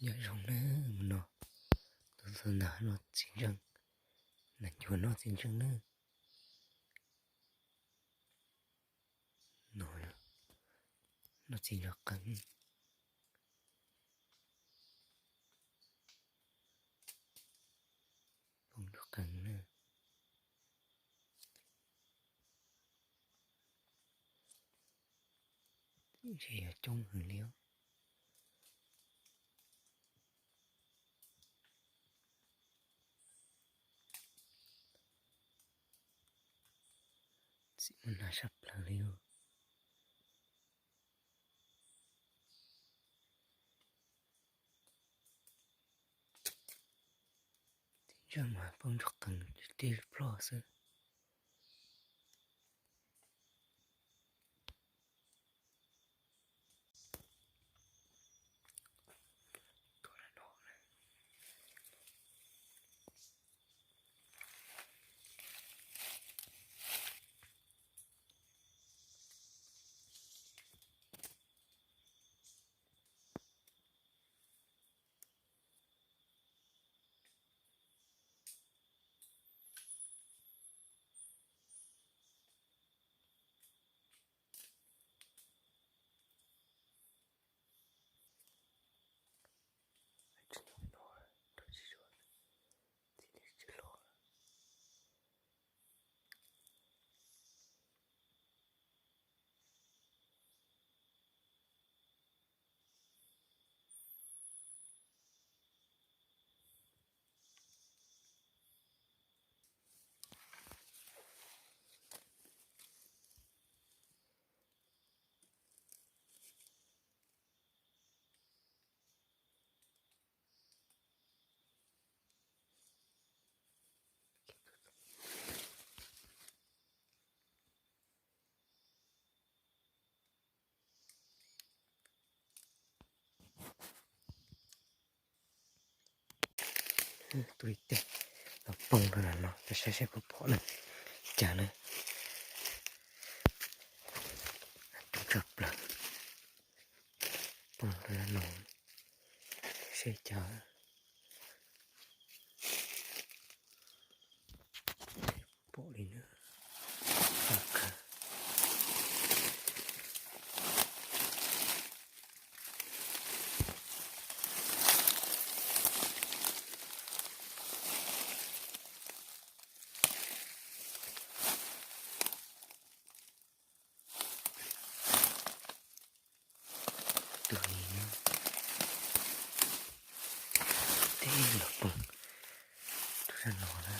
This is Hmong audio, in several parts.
Nyob zoo na, mus no, tus ntawd noj txiv ntseej, nas ncuav noj txiv ntseej na. No, noj txiv ntseej qees, poob ntsuag qees na. Ntshe yuav coob heev li os. Txiv mus hnav sab plaws li os. Txiv ntseej mas poob ntsuag qees tib ploj xwb. Tus ib teg los poob rau no, saib saib puas pom na, cas na. Coob tshaj plaws, poob rau no, saib cas. Pom li na. Tus ni teb los poob rau sab no na.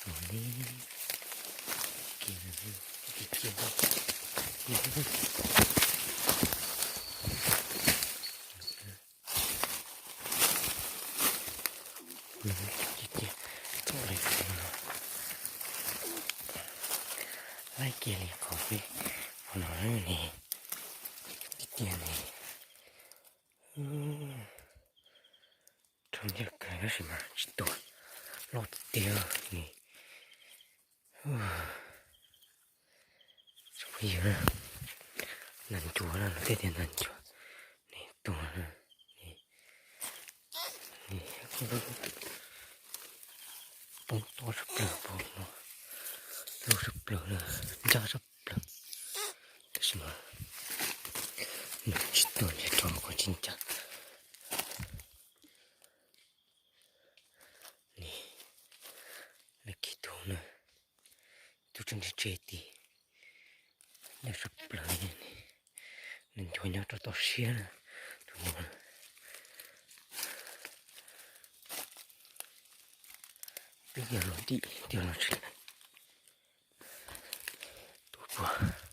Tus ni kiag, kiag, kiag. Laib kiag li qhov peb hauv no ne, tiag tiag ne. Rau ncaj kawg tab sis mas tsis tuag, loj tiag tiag ne. Tsoom phooj ywg, nas ncuav na, luag tej tias nas ncuav ne, tuag na, poob tob tshaj plaws, poob no, loj tshaj plaws, ncaj tshaj plaws. Tab sis mas nws tsis tuag, nws rov qab tsis ncaj. Ni, lawv kiag tus na, tus tseem tseg tseg tid, ncaj tshaj plaws, nas ncuav nyob rau toj siab na, tus no. Peb yog los dim tiag los tsis lees, tus puag